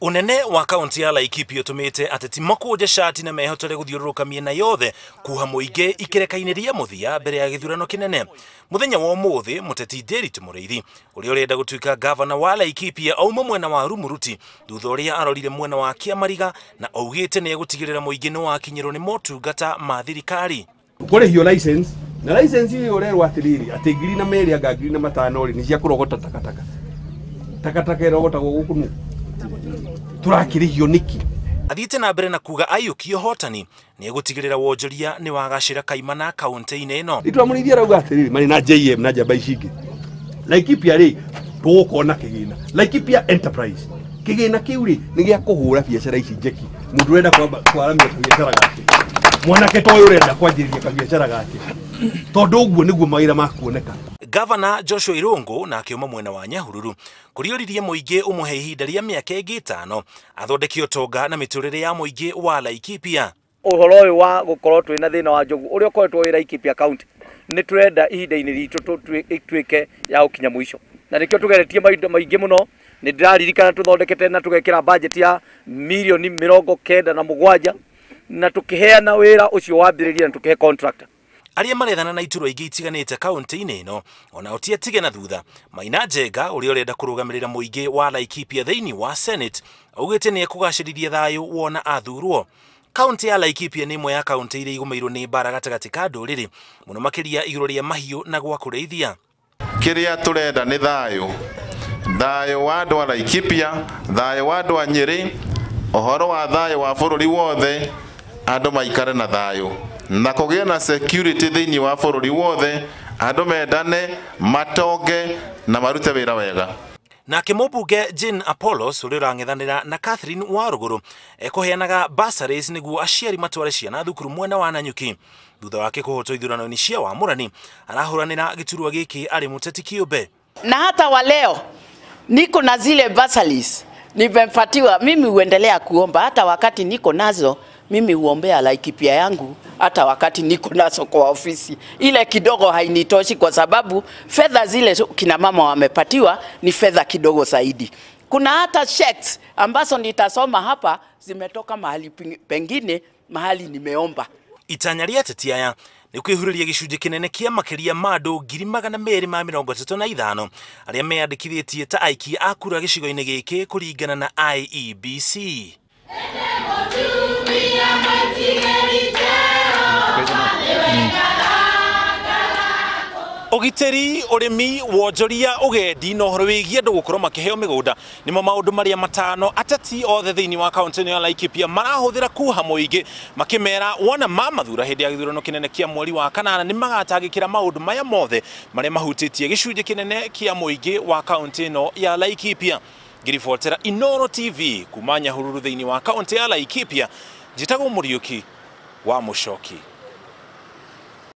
Unene wa kaunti ya Laikipia utumite ateti makũnje cati na mehotore gũthiũrũrũka mĩena yothe kuha mũingĩ ikereka-inĩ rĩa mũthia mbere ya gĩthurano kĩnene. Mũthenya wa ũmũthĩ mũteti Ndiritu Mũrĩithi ũrĩa ũrenda gũtuĩka gavana wa Laikipia auma mwena wa Rumuruti thutha ũrĩa arorire mwena wa Kĩamariga na augĩte nĩ egũtigĩrĩra mũingĩ nĩ wakinyĩrwo nĩ motungata ma thirikari. Kũrĩhio license na license ĩyo ũrerwo atĩrĩrĩ atĩ 2000 anga 2005 rĩ nĩ cia kũrogota takataka. Takataka ĩrogotagwo gũkũ nũ? Turakĩrĩhio nĩkĩ? Athiĩte na mbere na kuga aiyũkia ũhotani nĩ egũtigĩrĩra wonjoria nĩ wagacĩra kaimana kaunti-inĩ ĩno. Ndiritu Mũrĩithi arauga atĩrĩrĩ marĩ na JM na njamba ici ingĩ. Laikipia rĩ tũgũkorwo na kĩgĩna. Laikipia Enterprise. Kĩgĩna kĩu rĩ nĩ gĩa kũhũra biacara ici njeki. Mũndũ ũrenda kwaramia kabiacara gake. Mwanake ta ũyũ ũrenda kwanjĩrĩria kabiacara gake. Tondũ ũguo nĩguo mawĩra makuoneka. Gavana Joshua Irungu na akiuma mwena wa Nyahururu kurioririe mũingĩ ũmũhe ihinda rĩa mĩaka ĩngĩ 5 athondeke ũtonga na mĩtũrĩre ya mũingĩ wa Laikipia. Ũhoro ũyũ wa gũkorwo twĩna thĩna wa njogu ũrĩa ũkoretwo wĩ Laikipia County nĩ tũrenda ihinda-inĩ ritũ ituĩke ya gũkinya mũico, na nĩkĩo tũgeretie maindo maingĩ mũno. Nĩ ndĩraririkana tũthondekete na tũgekĩra budget ya mirioni 97 na tũkĩheana wĩra ũcio wambĩrĩria na tũkĩhe contractor. Arĩa marethana na iturwa ingĩ itiganĩte kaunti-inĩ ĩno ona ti atige na thutha. Maina Njenga ũrĩa ũrenda kũrũgamĩrĩra mũingĩ wa Laikipia thĩinĩ wa Senate augĩte nĩ ekũgacĩrithia thayũ wona athurwo. Kaunti ya Laikipia nĩ ĩmwe ya kaunti iria igũmĩirwo nĩ mbara gatagatĩ ka ndũrĩrĩ mũno makĩria igũrũ rĩa mahiũ na gwa kũrĩithia. Kĩrĩa tũrenda nĩ thayũ, thayũ wa andũ a Laikipia, thayũ wa andũ a Nyĩrĩ, ũhoro wa thayũ wa bũrũri wothe, andũ maikare na thayũ na kũgĩe na security thĩinĩ wa bũrũri wothe, andũ mendane, matonge na marute wĩra wega. Nake mũmbunge Jane Apollos ũrĩa ũrang'ethanĩra na Catherine Warũgũrũ ekũheanaga bursaries nĩguo aciari matware ciana thukuru mwena wa Nanyuki. Thutha wake kũhotwo ithurano-inĩ cia wamũrani arahũranĩra gĩturwa gĩkĩ arĩ mũteti kĩũmbe. Na hata wa leo niko na zile bursaries nimepatiwa mimi, huendelea kuomba hata wakati niko nazo. Mimi huombea Laikipia yangu hata wakati niko nazo kwa ofisi. Ile kidogo hainitoshi kwa sababu fedha zile kina mama wamepatiwa ni fedha kidogo zaidi. Kuna hata checks ambazo nitasoma hapa zimetoka mahali pengine, mahali nimeomba. Itanya rĩa ateti aya nĩ kwĩhurĩria gĩcunjĩ kĩnene kĩa makĩria ma andũ 235,000 arĩa meyandĩkithĩtie ta aikia a kura gĩcigo-inĩ gĩkĩ kũringana na IEBC. Ũgitĩri, ũrĩmi, wonjoria, ũgendi na ũhoro wĩgiĩ andũ gũkorwo makĩheo mĩgũnda nĩmo maũndũ marĩa matano ateti othe thĩinĩ wa kaunti ĩno ya Laikipia marahũthĩra kuha mũingĩ makĩmera wona mamathura hĩndĩ ya gĩthurano kĩnene kĩa mweri wa kanana nĩ magatangĩkĩra maũndũ maya mothe marĩa mahutĩtie gĩcunjĩ kĩnene kĩa mũingĩ wa kaunti ĩno ya Laikipia. Ngĩribotera Inooro TV kuma Nyahururu thĩinĩ wa kaunti ya Laikipia, njĩtagwo Mũriũki wa Mũcoki.